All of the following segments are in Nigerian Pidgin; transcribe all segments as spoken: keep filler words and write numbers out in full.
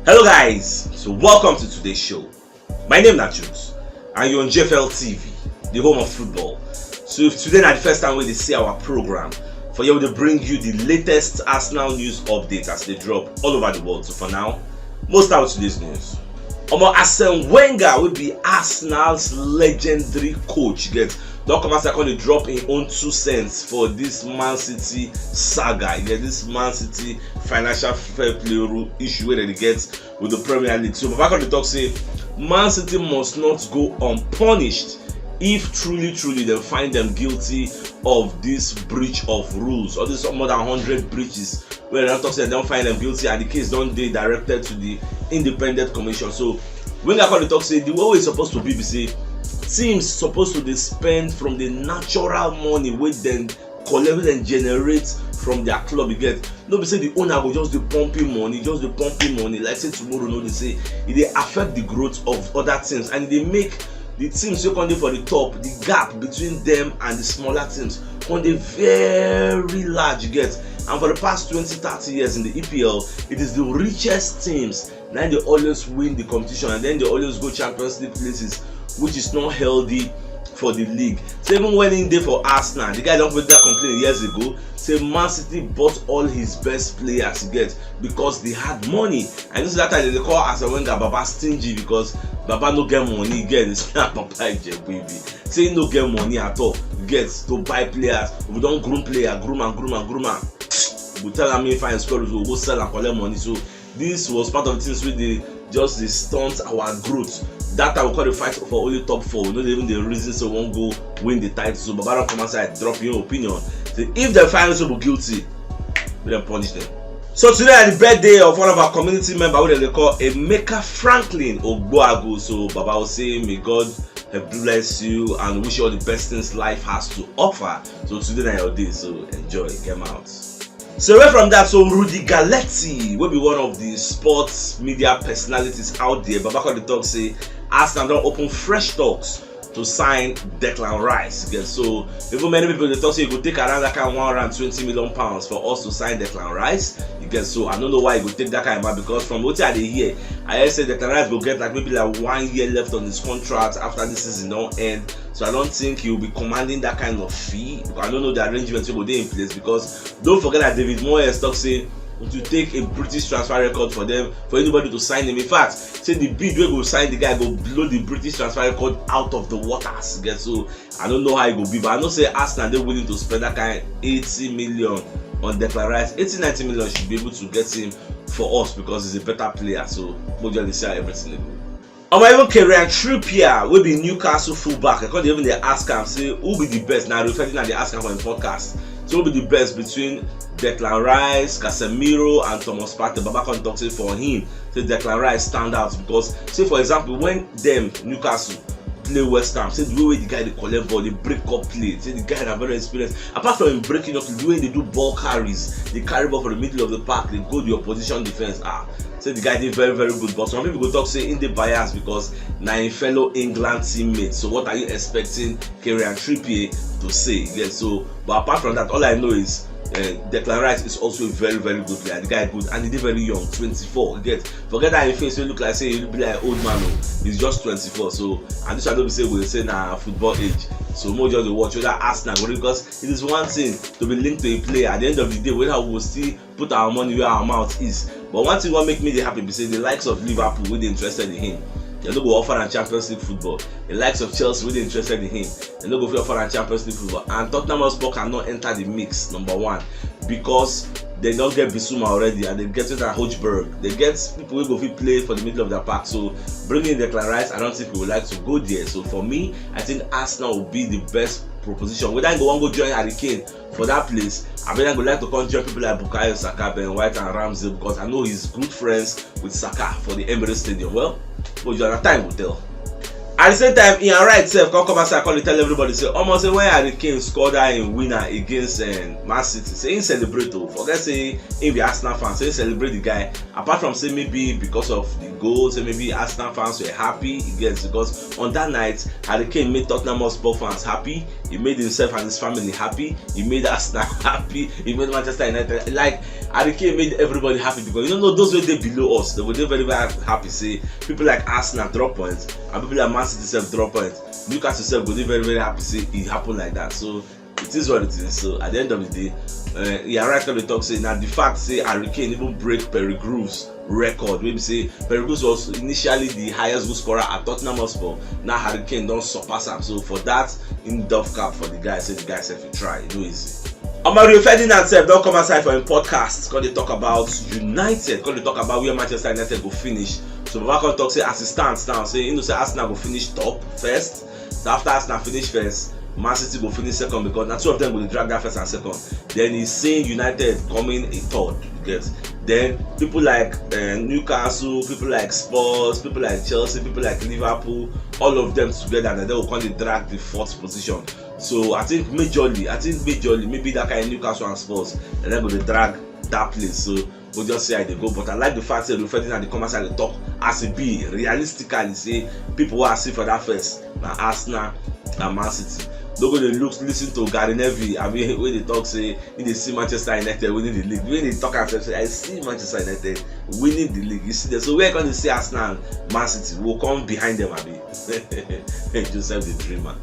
Hello guys, so welcome to today's show. My name na Jules and you're on G F L T V, the home of football. So if today na the first time wey you dey see our program, for here we dey bring you the latest Arsenal news update as they drop all over the world. So for now, most out today's news. Omo, Arsene Wenger wey be Arsenal's legendary coach get don come outside come dey drop im own two cents for this Man City saga. You get this Man City financial fair play rule issue wey dem dey get with the Premier League. So Baba come dey talk say Man City must not go unpunished if truly truly dem find dem guilty of this breach of rules, all this more than hundred breaches wey dem don talk say dem don find dem guilty and the case don dey directed to the independent commission. So Wenger come dey talk say the way wey e suppose to be be say teams suppose to dey spend from the natural money wey dem collect, wey dem generate from their club. You get, no be say the owner go just dey pump in money, just dey pump in money like say tomorrow no dey. Say e dey affect the growth of other teams and e dey make the teams wey come dey for the top, the gap between them and the smaller teams come dey very large. You get, and for the past twenty, thirty years in the E P L, it is the richest teams na dey always win the competition and then dey always go Champions League places, which is not healthy for the league. So even when he dey for Arsenal, the guy don make that complaint years ago. Say Man City bought all his best players, you get, because they had money. I know say that time dem dey call Arsene Wenger Baba stingy because Baba no get money. Get, this na Baba Ijebu e be. Say he no get money at all, you get, to buy players. We don groom player, groom am, groom am, groom am. We tell am make he find square root, we go sell am, collect money. So this was part of the things wey dey just dey stunt our growth. That time we come dey fight for only top four. We no dey even dey reason say we wan go win the title. So Baba don come outside drop im opinion. Say if dem find those people guilty, make dem punish them. So today na the birthday of one of our community member wey dem dey call Emeka Franklin Ogbuagu. So Baba will say may God bless you and wish you all the best things life has to offer. So today na your day, so enjoy, get out. So away from that, so Rudy Galetti, wey be one of the sports media personalities out there, Baba come dey talk say Arsenal don open fresh talks to sign Declan Rice. You get, so even many people dey talk say e go take around that kind one hundred and twenty million pounds for us to sign Declan Rice. You get, so I no know why e go take that kind amount because from wetin I dey hear, I hear say Declan Rice go get like maybe like one year left on his contract after this season don end. So I don't think he will be commanding that kind of fee because I don't know the arrangement wey go dey in place because don't forget that David Moyes talk say to take a British transfer record for them, for anybody to sign him. In fact, say the bid wey go sign the guy go blow the British transfer record out of the waters. Get, so I don't know how e go be, but I know say Arsenal dey willing to spend that kind eighty million on Declan Rice. Eighty, ninety million should be able to get him for us because he's a better player. So we just dey see how everything dey go. Omo, even Kieran Trippier wey be Newcastle fullback, I come dey even dey ask am say who be the best. Na Rio Ferdinand dey ask am for im podcast. So who be the best between Declan Rice, Casemiro and Thomas Partey? Baba come talk say for him, say Declan Rice stand out because say for example when dem Newcastle play West Ham, say the way wey the guy dey collect ball, dey break up play, say the guy na very experienced. Apart from him breaking up, the way they do ball carries, they carry ball for the middle of the park, they go the opposition defense. Ah, say the guy dey very very good, but some people go talk say he dey biased because na him fellow England teammate. So what are you expecting Kieran Trippier to say? Yes, so but apart from that, all I know is uh, Declan Rice is also a very very good player. The guy good and he dey very young, twenty-four. You get, forget that him face wey look like say he be like old man o. He's just twenty-four. So and this one no be say we say na football age. So mo just dey watch whether Arsenal go, because it is one thing to be linked to a player. At the end of the day, whether we go still put our money where our mouth is. But one thing wey make me dey happy be say the likes of Liverpool wey dey interested in him, they no go offer am Champions League football. The likes of Chelsea wey dey interested in him, they no go fit offer am Champions League football. And Tottenham Hotspur cannot enter the mix, number one, because they don get Bissouma already and they get Hojberg. They get people wey go fit play for the middle of the park. So bringing Declan Rice, I don't think we would like to go there. So for me, I think Arsenal will be the best proposition. Whether I go wan go join Harry Kane for that place, I mean I go like to come join people like Bukayo Saka, Ben White and Ramsey because I know he's good friends with Saka for the Emirates Stadium. Well, but you are time will tell. At the same time, Ian Wright sef come come outside come dey tell everybody say omo say when Harry Kane score that im winner against um, Man City, say he celebrate o. Forget say he be Arsenal fan, say he celebrate the guy. Apart from say maybe because of the goal, say maybe Arsenal fans were happy, he gets, because on that night Harry Kane made Tottenham Hotspur fans happy, he made himself and his family happy, he made Arsenal happy, he made Manchester United like Harry Kane made everybody happy because you know those wey dey below us, they go dey very very happy say people like Arsenal drop points and people like Man City sef drop points. Newcastle sef go dey very very happy say e happen like that. So it is what it is. So at the end of the day, uh, yeah, right now they talk say now the fact say Harry Kane even break Perry Groove's record. Maybe say Perry Grooves was initially the highest goal scorer at Tottenham Hotspur. Now Harry Kane don't surpass him. So for that, in dove cap for the guy, say the guy sef try. No easy. Omar Rio Ferdinand sef don come outside for him podcast. Come dey talk about United. Come dey talk about where Manchester United go finish. So Baba come talk say as it stands now, say you know say Arsenal go finish top first. So after Arsenal finish first, Man City go finish second because na two of them go dey drag that first and second. Then he's saying United coming in third. You get? Then people like uh, Newcastle, people like Spurs, people like Chelsea, people like Liverpool, all of them together, and they will come dey drag the fourth position. So I think majorly, I think majorly, maybe that kind of Newcastle and Spurs, and then go dey drag that place. So we just see how they go. But I like the fact that Rio Ferdinand dey come outside dey talk as e be realistically say people wey I see for that first na Arsenal and Man City. No go dey look listen to Gary Neville. I mean, wey dey talk say he dey see Manchester United winning the league. Wey dey talk am sef say I see Manchester United winning the league. You see there. So where you gonna see Arsenal and Man City? We'll come behind them, abi. Joseph the Dreamer.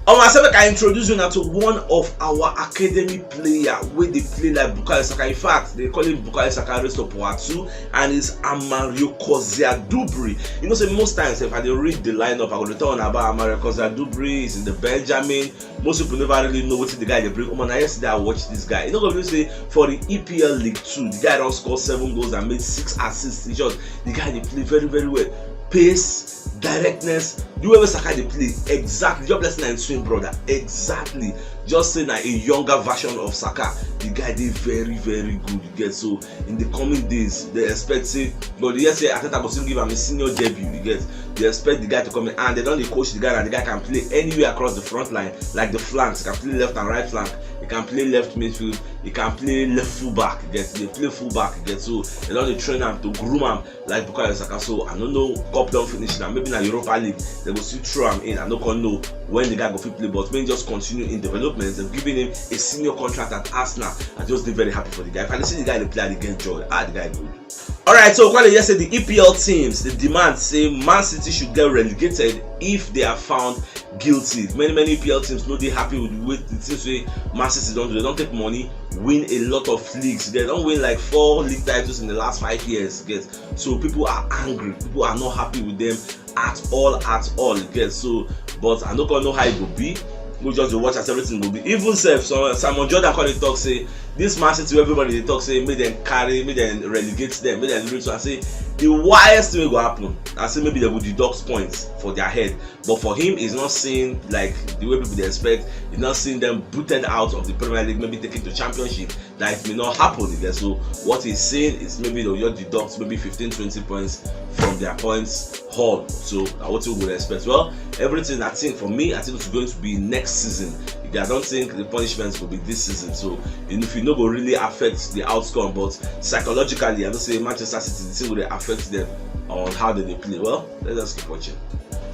Omo, I say make I introduce you now to one of our academy player wey dey play like Bukayo Saka. In fact, they call him Bukayo Saka raised to power two, and it's Amario Kozia Dubri. You know, say most times if I dey read the lineup, I go dey tell una about Amario Kozia Dubri. Is in the Benjamin. Most people never really know wetin the guy dey bring. Omo, na yesterday I watch this guy. You know, go say for the E P L League Two, the guy don score seven goals and made six assists. In short, the guy dey play very very well. Pace, directness, the way wey Saka dey play, exactly. Just blessing and swim brother, exactly. Just say na a younger version of Saka. The guy dey very very good. You get? So in the coming days, they expect say, but the year say Arteta go soon give am a senior debut. You get? They expect the guy to come in and they don dey coach the guy and the guy can play anywhere across the front line, like the flanks. He can play left and right flank. He can play left midfield. He can play left fullback. You get? They play fullback. You get? So they don dey train am to groom am like Bukayo Saka. So I don't know, cup don finish now. Maybe na Europa League they go still throw am in. I no come know when the guy go fit play, but make just continue in development. They've given him a senior contract at Arsenal. I just dey very happy for the guy. If I dey see the guy dey play, I dey get joy. Ah, the guy good. Alright, so Kwale, yes, say the E P L teams they demand say Man City should get relegated if they are found guilty. Many many E P L teams no dey happy with the way the things wey Man City don do. They don take money, win a lot of leagues. They don win like four league titles in the last five years. Get? So people are angry. People are not happy with them at all, at all. You get? So, but I no come know how e go be. We just dey watch as everything go be. Even sef, so Simon Jordan come dey talk say this Man City wey everybody dey talk say make dem carry, make dem relegate them, make dem relegate. So I say the wildest thing wey go happen, I say maybe they go deduct points for their head. But for him, he's not seeing like the way people dey expect. He's not seeing them booted out of the Premier League, maybe taken to Championship. That it may not happen again. So what he's saying is maybe they'll just deduct maybe fifteen, twenty points from their points haul. So na what we would expect. Well, everything I think for me, I think it's going to be next season. I don't think the punishments will be this season. So, and if you know, go really affect the outcome, but psychologically, I don't say Manchester City, the thing will affect them on how they dey play. Well, let's just keep watching.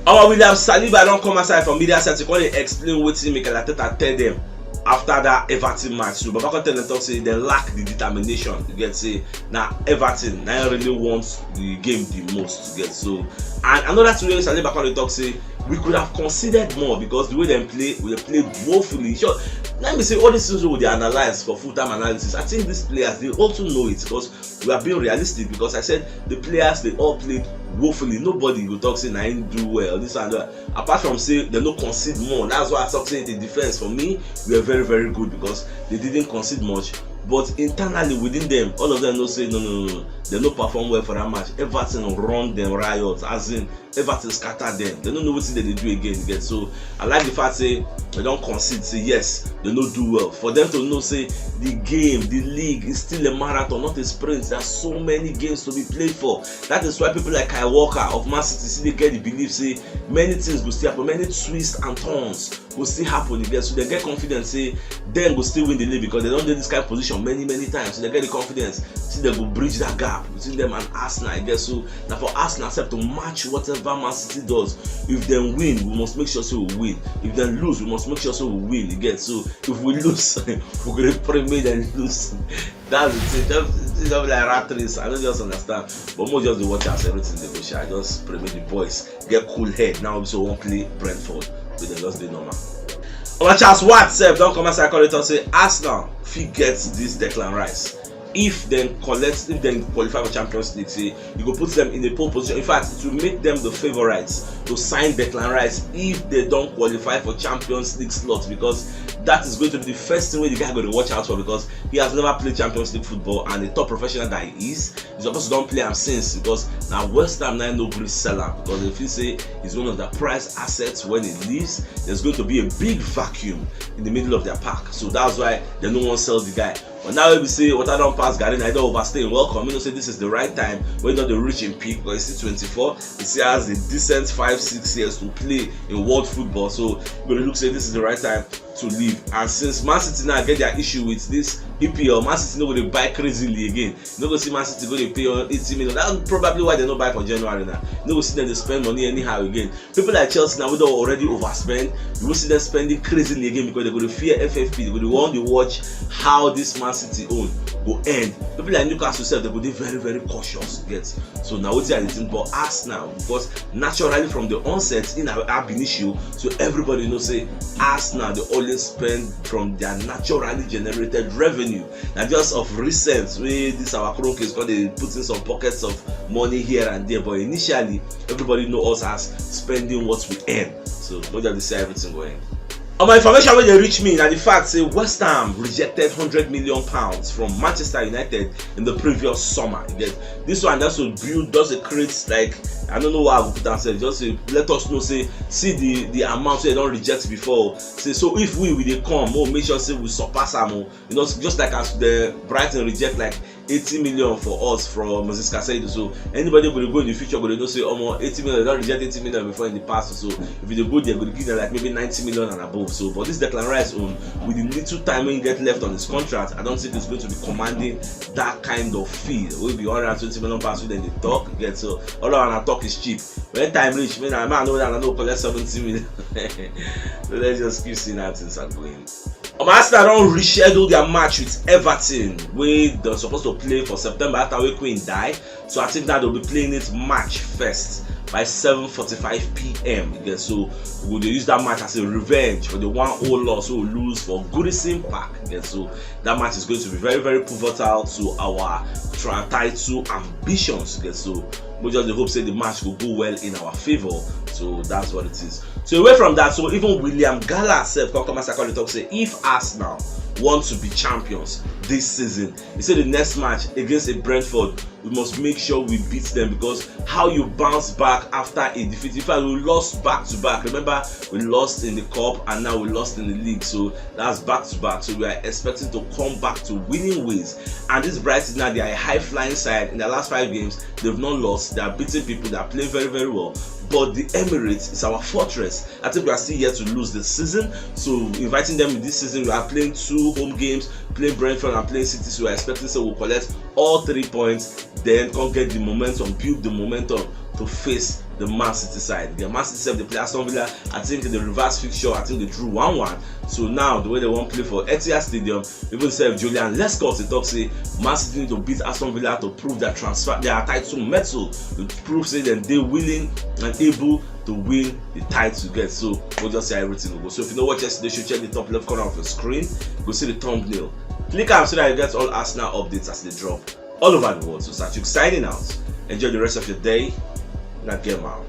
Our William Saliba don come outside from media center to come dey explain wetin Mikel Arteta tell them after that Everton match. So Baba come tell them talk say they lack the determination. You get? Say na Everton na really want the game the most. You get? So, and another thing wey Saliba come dey talk say we could have conceded more because the way they play, we play woefully. Sure, let me say all these things we dey analyze for full time analysis. I think these players they also know it because we are being realistic, because I said the players they all played woefully. Nobody go talk say na him do well, this and that. Apart from say they no concede more. That's why I talk say the defense for me were very very good because they didn't concede much. But internally within them, all of them no say no no no no. They no perform well for that match. Everton run them riot. As in, Everton scatter them. They no know wetin they dey do again. You get? So I like the fact say they don concede. Say yes, they no do well. For them to know say the game, the league is still a marathon, not a sprint. There are so many games to be played for. That is why people like Kyle Walker of Man City still dey get the belief say many things go still happen, many twists and turns go still happen again. So they get confidence say dem go still win the league because they don dey this kind of position many many times, so they get the confidence. See, they go bridge that gap between them and Arsenal, I guess. So now for Arsenal sef to match whatever Man City does, if they win, we must make sure so we win. If they lose, we must make sure so we win. You get? So if we lose, we gonna pray make them lose. That's the thing. Just, it's just like rat race. I don't just understand. But more just the watch as everything they go share. I just pray make the boys get cool head. Now so won't play Brentford, but they just be normal. Our chance what sef don't come as I call it and say Arsenal fit get this Declan Rice. If then collect, if then qualify for Champions League, say you go put them in a pole position. In fact, it will make them the favorites to sign Declan Rice if they don't qualify for Champions League slot, because that is going to be the first thing where the guy going to watch out for, because he has never played Champions League football, and the top professional that he is, he's supposed to don't play him since, because now West Ham now no gree sell him, because if you say he's one of the price assets when he leaves, there's going to be a big vacuum in the middle of their park. So that's why they no one sell the guy. But now we say what I don't pass Gary, I don't overstay. Welcome. You know, say this is the right time when not the reaching peak, but he's still twenty-four. He still has a decent five, six years to play in world football. So you gonna look say this is the right time to leave. And since Man City now get their issue with this E P L, Man City no go dey buy crazily again. You no go see Man City go dey pay on eighty million. That's probably why they no buy for January now. You no go see them dey spend money anyhow again. People like Chelsea now, we don't already overspend. You will see them spending crazily again because they go to fear F F P. They go to want to watch how this Man City own go end. People like Newcastle sef, they go dey very very cautious. Get? So now what I think about Arsenal, because naturally from the onset in our ab initio, so everybody know say Arsenal they always spend from their naturally generated revenue. Now just of recent, we this our chrome case because they put in some pockets of money here and there, but initially everybody know us as spending what we earn. So we just say everything go end. On my information when they reach me, now the fact say West Ham rejected hundred million pounds from Manchester United in the previous summer. You get? This one just to build, just a create, like, I don't know why I would put that. Just to let us know, say, see the the amount they don't reject before. Say, so if we we dey come, oh, make sure say we surpass them. Oh. You know, just like as the Brighton reject like eighty million for us from Moses Casado. So anybody will go in the future, but they don't say almost eighty million. They don't reject eighty million before in the past. So if you go there, go give them like maybe ninety million and above. So, but this Declan Rice own, with the little time we get left on his contract, I don't think it's going to be commanding that kind of fee. Will be one hundred twenty million pounds with the talk. Get? So all our talk is cheap. When time reach, man, I know that I know collect seventy million. So let's just keep seeing how things are going. Um, Arsenal don't reschedule their match with Everton, where they're supposed to play for September after we Queen die. So I think that they'll be playing it March first by seven forty-five p m. Again, so we will use that match as a revenge for the one oh loss we lose for Goodison Park. Again, so that match is going to be very very pivotal to our tri- title ambitions. Again, so we just dey hope say the match will go well in our favor. So that's what it is. So away from that, so even William Gala sef come come as I call the talk say if Arsenal want to be champions this season, he said the next match against a Brentford, we must make sure we beat them, because how you bounce back after a defeat? In fact, we lost back to back. Remember, we lost in the cup and now we lost in the league. So that's back to back. So we are expecting to come back to winning ways. And this Brighton now, they are a high flying side. In the last five games, they've not lost. They are beating people. They are playing very very well. But the Emirates is our fortress. I think we are still yet to lose the season. So inviting them in this season, we are playing two home games, playing Brentford and playing City. So we're expecting so we'll collect all three points, then come get the momentum, build the momentum to face the Man City side. The Man City sef dey play Aston Villa. I think the reverse fixture, I think they drew one one. So now the way they want play for Etihad Stadium, even sef Joleon Lescott dey talk say Man City need to beat Aston Villa to prove their transfer, their title mettle, to prove say dem dey willing and able to win the title. Get? So we just say everything will go. So if you know what yesterday show, check the top left corner of your screen. Go see the thumbnail. Click am so that you get all Arsenal updates as they drop all over the world. So Satuk signing out. Enjoy the rest of your day. Now game out.